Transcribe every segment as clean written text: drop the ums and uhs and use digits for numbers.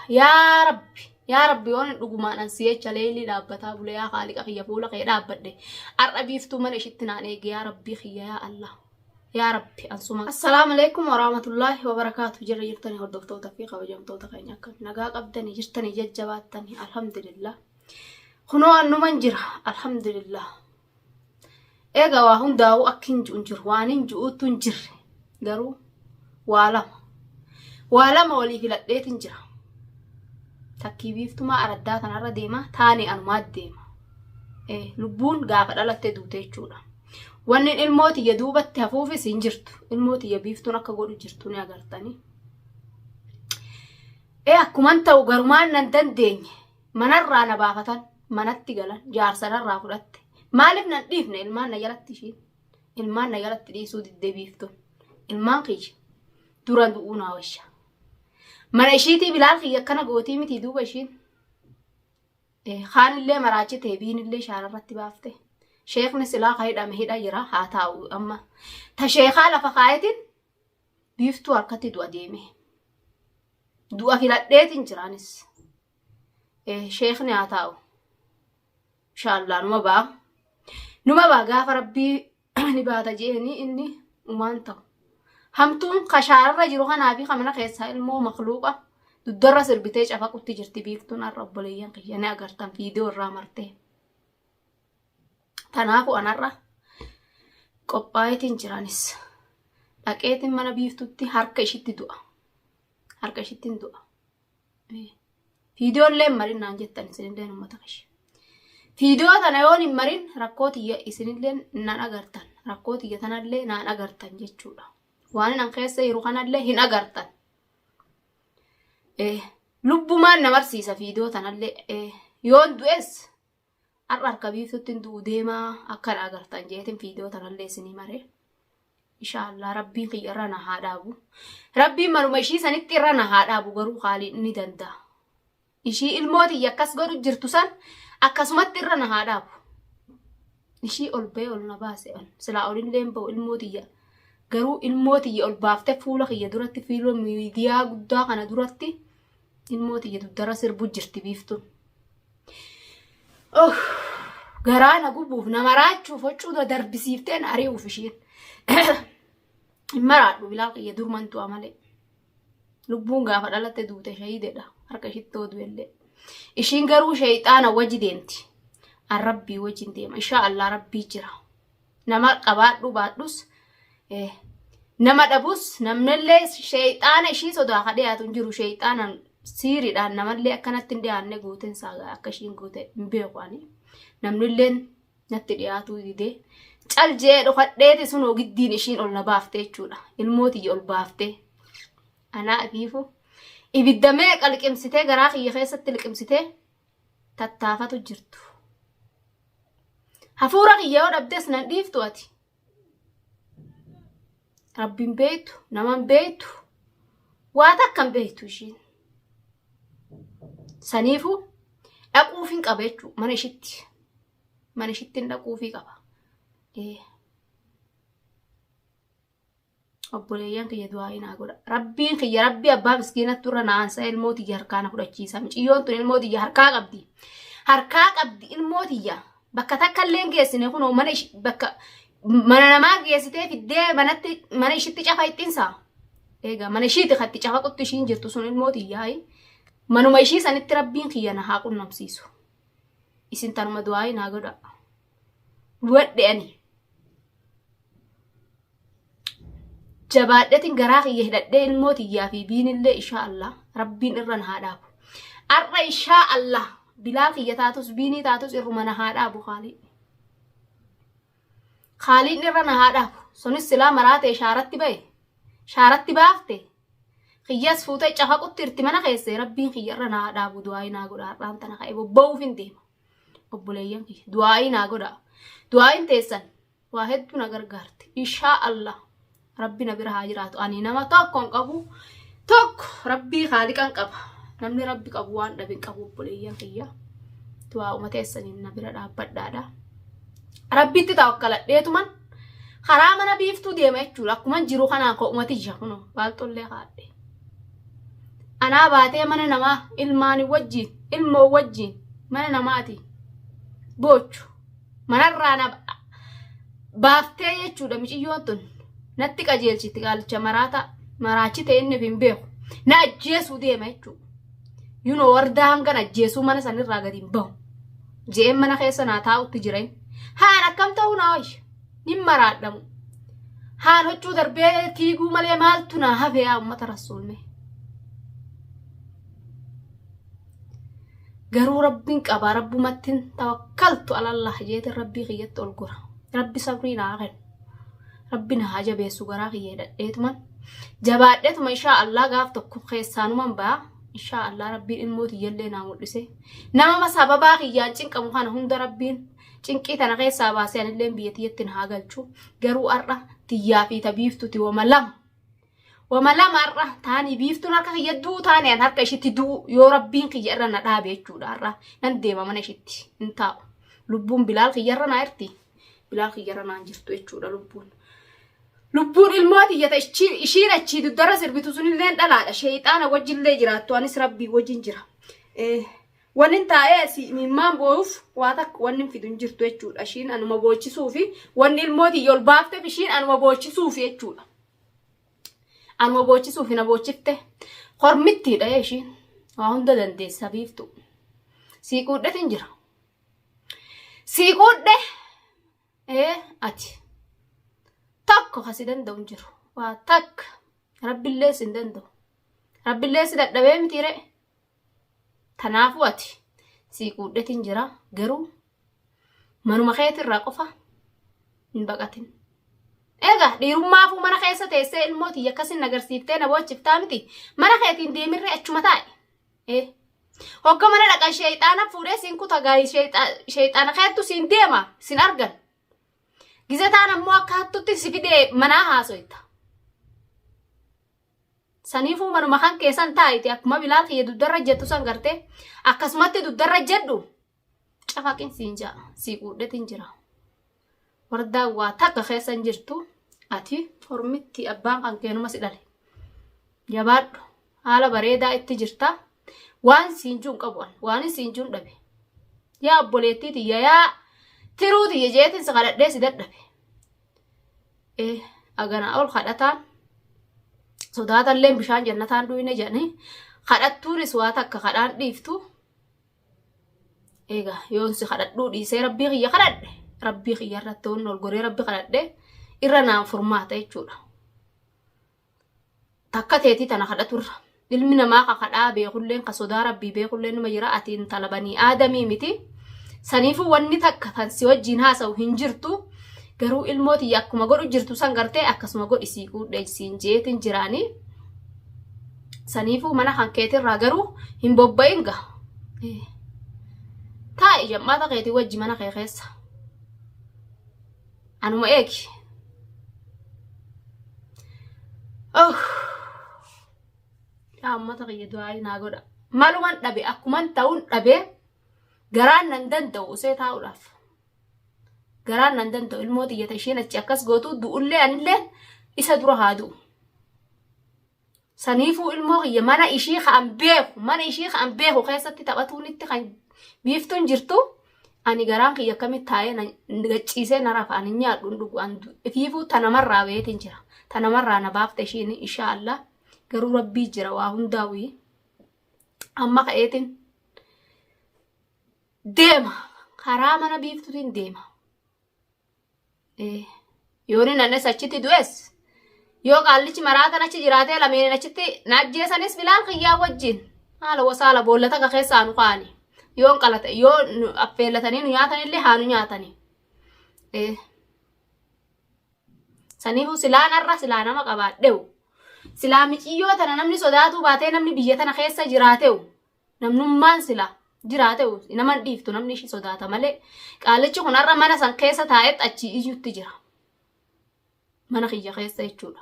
Yaa Rabbi, yaa Rabbi yoon dhugumaan an si jecha leeylii dhaabbataa bule yaa Khaaliqa kiyya fuula kee dhaabbadhe. Har'a biiftuu mana ishitti naan eegi yaa Rabbii kiyya yaa Allah. Yaa Rabbi an suma. Assalaamu alaikum warahmatullaahi wabarakaatu. Jirra jirtanii hordoftoota fi kabajamtoota keenya akkam nagaa qabdanii jirtanii jajjabaattanii alhamdulillah. Kunoo annuman jira alhamdulillah. Egaa waa hundaa'uu akki hin ji'u hin jiru. Waan hin ji'uutu hin jirre. Garuu waa lama. Waa lama walii filadheetin jira. Takkii biiftumaa araddaa tanarra deema taane anumaa deema. Lubbuun gaafa dhalatte duute jechuudha. Wanni ilmoo tiyya duubatti hafuufis hin jirtu. Ilmoo tiyya biiftuun akka godhu jirtu ni agartanii. Akkuman ta'u garumaan nan dandeenye. Manarraa na baafatan manatti galan jaarsa narraa fudhatte. Maaliif nan dhiifne ilmaan na jalatti ishiin. Ilmaan na jalatti dhiisuu didde biiftuun. Ilmaan kiyya dura du'uu naa wayya. Mana ishiitii bilaal kiyya akkana gootii miti duuba ishiin. Kaanillee maraachite biinillee shaararratti baafte. Sheekni silaa ka hidhame hidha jira haa taa'u amma. Ta sheekaa lafa kaayetin biiftuu harkatti du'a deeme. Du'a filadheetin jiraanis. Sheekni haa taa'u. Inshaallah numa ba'a. Numa ba'a gaafa rabbii ni baata jeeni inni umaan ta'u. Hamtuun kashaararra jiru kanaa fi kamana keessaa ilmoo makluuqa duddarra sirbitee cafaqutti jirti biiftuun har'a obboleeyyan kiyya ni agartan viidiyoo irraa martee. Tanaafu anarra qophaa'eetiin jiranis dhaqeetiin mana biiftutti harka ishitti du'a. Harka ishitti hin du'a. Viidiyoo illee hin marin naan jettan isinillee uummata kiyya. Viidiyoo tana yoon hin marin rakkoo tiyya isinillee nan agartan. Rakkoo tiyya tanallee naan agartan jechuudha. Waan nan keessa jiru kanallee hin agartan. Lubbumaan na marsiisa viidiyoo tanallee. Yoon du'es har'a harka biiftutti hin du'u deemaa akka na agartan jeetin viidiyoo tanallee isinii maree. Inshaallah rabbiin kiyya irra na haa dhaabu. Rabbiin manuma ishii sanitti irra na haa dhaabu garuu haaliin ni danda'a. Ishii ilmoo tiyya akkas godhu jirtu san akkasumatti irra na haa dhaabu. Ishii ol ba'ee ol na baase an silaa olillee hin ba'u ilmoo tiyya. Garuu ilmoo tiyya ol baaftee fuula kiyya duratti fuula miidiyaa guddaa kana duratti ilmoo tiyya dugdarra sirbu jirti biiftuun. Oh, garaa na gubuuf na maraachuuf huccuu na darbisiiftee na ari'uuf ishiin. Hin maraadhu bilaa kiyya durman du'a malee. Lubbuun gaafa dhalatte duute shahiidedha. Harka ishitti yoo du'ellee. Ishiin garuu sheeyxaana waji deemti. An rabbii wajjin deema. Inshaa Allah rabbii jira. Nama qabaadhu baadhus nama dhabus namnillee sheeyxaana ishii sodaa ka dhiyaatu hin jiru. Sheeyxaanaan siiriidhaan namallee akkanatti hin dhiyaanne gooteen saagaa akka ishiin goote hin beeku ani. Namnilleen natti dhiyaatuu didee cal je'ee dhokadheeti sunoo giddiin ishiin ol na baafte jechuudha. Ilmoo tiyya ol baaftee anaa ifiifu ibidda meeqa liqimsitee garaa kiyya keessatti liqimsitee tattaafatu jirtu. Hafuura kiyya yoo dhabdes nan dhiiftu ati. Rabbiin beektu, naman beektu, waa takka hin beektu ishiin. Saniifuu dhaquufin qaba jechuudha mana ishitti. Mana ishitti hin dhaquufii qaba. Obboleeyyan kiyya du'aa'ii naa godha. Rabbiin kiyya rabbii abbaa miskiinattu irra na aansa ilmoo tiyya harkaa na fudhachiisa. Miciyyoon tun ilmoo tiyya harkaa qabdi. Harkaa qabdi ilmoo tiyya. Bakka takka illee hin geessine kunoo mana ishi bakka mana namaa geessitee fiddee manatti mana ishitti cafa ittinsa. Egaa mana ishiiti katti cafaqutti ishiin jirtu sun ilmoo tiyyaayi. Manuma ishii sanitti rabbiin kiyya na haa qunnamsiisu. Isin tanuma du'aa'ii naa godha. Du'adhe ani. Jabaadhetin garaa kiyya hidhadhee ilmoo tiyyaa fi biinillee ishaa Allah rabbiin irra na haa dhaabu. Ar'a ishaa Allah bilaal kiyya taatus biinii taatus irruma na haa dhaabu khaalii. Khaaliin irra na haa dhaabu. Sunis silaa maraate shaaratti bahe. Shaaratti baafte. Kiyyas fuutee cafaqutti irti mana keesse rabbiin kiyya irra na haa dhaabu du'aa'ii naa godha har'aan tana ka'ee bobba'uuf hin deema. Obboleeyyan kiyya du'aa'ii naa godha. Du'aa'iin teessan waa hedduu na gargaarti. Inshaa Allah rabbi na bira haa jiraatu. Ani nama tokko hin qabu. Tokko rabbii haaliqan qaba. Namni rabbi qabu waan dhabe hin qabu obboleeyyan kiyya. Du'aa'uma teessaniin na bira dhaabbadhaadha. Rabbitti tawakkaladheetuman karaa mana biiftuu deema jechuudha. Akkuman jiru kanaan ko'uma tiyya kunoo baalxollee kaadhe. Anaa baatee mana namaa ilmaani wajjiin ilmoo wajjiin mana namaati boochu manarraa na baaftee jechuudha miciyyoon tun natti qajeelchiti qaalicha maraataa maraachite inni hin beeku na ajjeesuu deema jechuudha. Yunoo wardaa hangan ajjeesuu mana sanirraa gadi hin bahu. Je'een mana keessa naa taa'utti jiran. Haan akkam ta'uu naa wayya. Nin maraadhamu. Haan huccuu darbee fiiguu malee maaltu naa hafe yaa uummata rasuulme. Garuu rabbiin qabaa rabbumattin tawakkaltu alallah jeetin rabbii kiyyatti ol gora. Rabbi sabrii naa kennu. Rabbi na haa jabeessu garaa kiyya hidhadheetuman. Jabaadheetuma inshaa Allah gaaf tokko keessaanuman ba'a. Inshaa Allah rabbiin ilmoo tiyyallee naa mul'ise. Nama sababaa kiyyaan cinqamu kana hunda rabbiin cinqii tana keessaa baasee anilleen biyya tiyyatti na haa galchu. Garuu har'a tiyyaa fi ta biiftuti wama lama. Wama lama har'a taanii biiftuun harka kiyya du'u taane an harka ishitti du'u yoo rabbiin kiyya irra na dhaabe jechuudha har'a nan deema mana ishitti hin taa'u. Lubbuun bilaal kiyya irra naa irti. Bilaal kiyya irra naan jirtu jechuudha lubbuun. Lubbuun ilmoo tiyya ta ishiin achii dugdarra sirbitu sunilleen dhalaadha. Sheeyxaana wajjillee jiraattu anis rabbii wajjin jira. Wannin taa'ee asii imimmaan boo'uuf waa takka wanni fidu hin jirtu jechuudha. Ishiin anuma boochisuufi wanni ilmoo tiyya ol baafteef ishiin anuma boochisuufi jechuudha. Anuma boochisuufi na boochifte. Kormittiidha ishiin. Waa hunda dandeessa biiftu. Sii quudhetin jira. Sii quudhe ee ati tokko kasi danda'u hin jiru. Waa takka rabbillee si hin danda'u. Rabbillee si dadhabee miti ree. Tanaafuu ati sii quudhetin jira garuu manuma keetirraa qofa hin baqatin. Egaa dhiirummaafuu mana keessa teessee ilmoo tiyya akkasin agarsiiftee na boochiftaa miti. Mana keetiin deemirree achuma taa'i. Ee. Hogga mana dhaqan sheeyxaana fuudhee siin kuta gaarii sheeyxaana keettu siin deema sin argan. Gize taan ammoo akka hattutti si fidee manaa haasoyta. Saniifuu manuma kan keessan taa'iti akkuma bilaal kiyya dugdarra jettu san gartee akkasumatti dugdarra jedhu cafaqin siin ja'a sii quudhetin jira. Wardaa waa takka keessa hin jirtu ati hormitti abbaan kan keenuma si dhale. Jabaadhu haala bareedaa itti jirta waan siin juun qabu an waan siin juun dhabe. Yaa obboleettii tiyya yaa tiruu tiyya jeetin si kadhadhee si dadhabe. Ee agana ol kadhataan sodaatalleen bishaan jannataan dhuyne jedhanii kadhattuunis waa takka kadhaan dhiiftu. Egaa yoon si kadhadhuu dhiisee rabbii kiyya kadhadhe rabbii kiyya irratti waan ol goree rabbi kadhadhe irra naan furmaata jechuudha. Takka teetii tana kadhaturra. Ilmi namaa ka kadhaa beekulleen ka sodaa rabbii beekulleen numa jira ati intala banii aadamii miti. Saniifuu wanni takka kan si wajjiin haasa'u hin jirtu. Garuu ilmoo tiyya akkuma godhu jirtu san gartee akkasuma godhi sii quudhee siin jeetin jiraanii. Saniifuu mana kan keetirraa garuu hin bobba'in gaa. Taa'i jammaata keetii wajji mana kee keessa. Anuma eegi. Oh. Yaa uummata kiyya du'aa naa godha. Maluman dhabe akkuman ta'uun dhabe garaan nan danda'u usee taa'uudhaaf. Garaan nan danda'u ilmoo xiyyata isheen achi akkas gootu du'ullee anillee isa dura haa du'u. Saniifuu ilmoo kiyya mana ishii kan beeku mana ishii kan beeku keessatti taphatuunitti kan biiftuun jirtu ani garaan kiyya akkamitti taa'ee na gacciisee na rafa ani nyaadhu hin dhugu an ifiifuu tanamarraa beetiin jira tanamarraa na baafte ishiin insha Allah garuu rabbii jira waa hundaa'u amma ka'eetiin deema karaa mana biiftuutiin deema. Yooni nannes achitti du'es yoo qaallichi maraatan achi jiraatee lameenin achitti na ajjeesanis bilaal kiyyaa wajjin haala wasaala boolla takka keessaa nu kaa'ani yoo qalata yoo nu affeellatanii nu nyaatanillee haa nu nyaatani. Saniifuu silaan har'a silaa nama qabaadhewu silaa miciyyoo tana namni sodaatuu baatee namni biyya tana keessa jiraatewu Namnummaan sila jiraate nama hin dhiiftu namni ishii sodaata malee. Qaalichi kun har'a mana san keessa taa'etti achii iyyutti jira. Mana kiyya keessa jechuudha.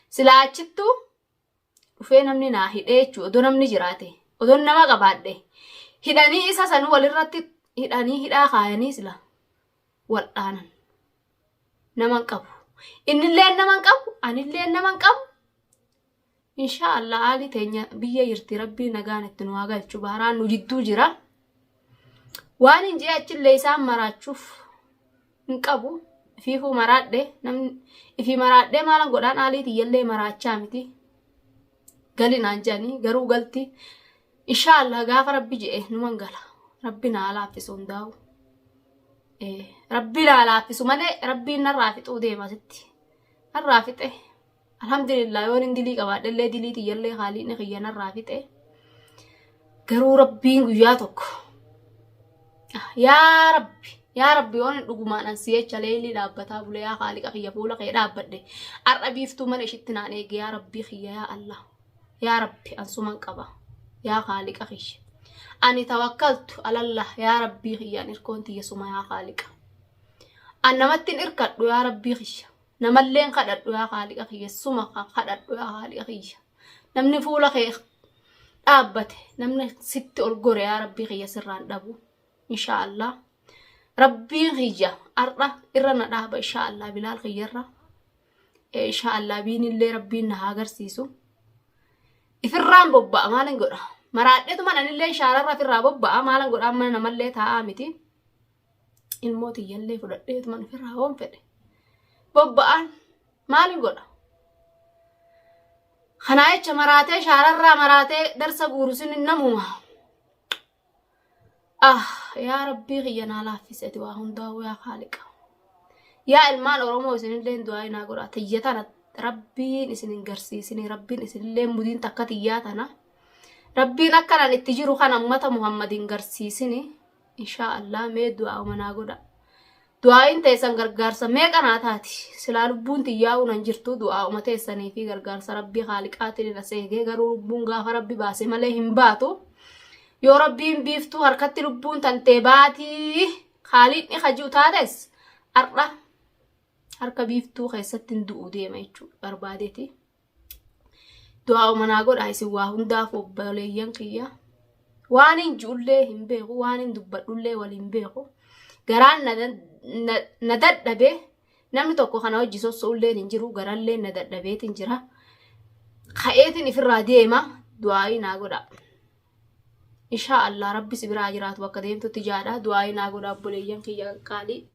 Silaa achittuu dhufee namni naa hidhee jechuudha. Odoo namni jiraate odoo nama qabaadhe hidhanii isa san walirratti hidhanii hidhaa kaayanii sila wal dhaanan. Nama hin qabu. Innillee nama hin qabu anillee nama hin qabu. Inshaa Allah haalli teenya biyya jirti, rabbiin nagaan itti nu haa galchu. Baharaan nu jidduu jira. Waan hin jee achillee isaan maraachuuf hin qabu. Ifiifuu maraadhe, namni ifii maraadhee maalan godhaan, haalii tiyyallee maraachaa miti. Gali naan jedhanii garuu galti. Inshaa Allah gaafa rabbi je'e numan gala. Rabbi naa laaffisu hundaa'u. Rabbi naa laaffisu malee rabbiin narraa fixuu deema sitti. Narraa fixe. Alhamdulillah, yoon hin dilii qabaadhellee dilii tiyyallee haaliin kiyya narraa fixe. Garuu rabbiin guyyaa tokko, yaa rabbi, yaa rabbi, yoon hin dhugumaan an si'echa leelii dhaabbataa bule, yaa haaliqa kiyya, fuula kee dhaabbadhe, har'a biiftuu mana ishitti naan eege, yaa rabbii kiyya, yaa Allah, yaa rabbi, an suman qaba, yaa haaliqa kiyya, ani tawakkaltu alallah, yaa rabbii kiyya, an irkoon tiyya suma, yaa haaliqa, an namatti hin irkadhu, yaa rabbii kiyya, namalleen kadhadhu, yaa haaliqa kiyya, suma kadhadhu, yaa haaliqa kiyya, namni fuula kee dhaabbate, namni sitti ol gore, yaa rabbii kiyya, sirraan dhabu. Insha Allah rabbiin kiyya har'a irra na dhaaba, insha Allah bilaal kiyyarra, insha Allah biinillee rabbiin na haa agarsiisu. Ifirraan bobba'a, maalin godha, maraadheetuma anillee shaararra ifirraa bobba'a, maalan godha, mana namallee taa'aa miti, ilmoo tiyyallee fudhadheetuma ifirraa hoon fedhe bobba'aan, maalin godha. Kanaa jecha maraatee shaararraa maraatee darsa guuru sin namuma. Ah, yaa rabbii kiyya, naa laaffise ati waa hundaa'u, yaa haaliqa. Yaa ilmaan Oromoo, isinillee du'aa naa godha. Tiyya tana rabbiin isin hin garsiisini, rabbiin isinillee mudiin takka tiyyaa tana. Rabbiin akkanaan itti jiru kana ummata Muhammad hin garsiisini. Inshaa Allah mee du'aa naa godha. Du'aayin teessan gargaarsa meeqa naa taati. Silaa lubbuun tiyyaa'uu nan jirtu, du'aa'uma teessanii fi gargaarsa rabbii haaliqaatiin as eegee, garuu lubbuun gaafa rabbi baase malee hin baatu. Yoo rabbiin biiftuu harkatti lubbuun tantee baatii haaliqni hajuu taates, har'a harka biiftuu keessatti hin du'u deema jechuudha barbaadeeti. Du'aa'uma naa godhaa isin waa hundaaf, obboleeyyan kiyya. Waan hin ji'ullee hin beeku, waan hin dubbadhullee waliin beeku. Garaan na dadhabe, namni tokko kana hojii sosso'ullee hin jiru, garallee na dadhabeetiin jira. Ka'eetiin ifirraa deema, du'aa'ii naa godha. Inshaa Allah rabbi si biraa jiraatu bakka deemtutti jaadha, du'aa'ii naa godha obboleeyyan kiyya qaqqaalii.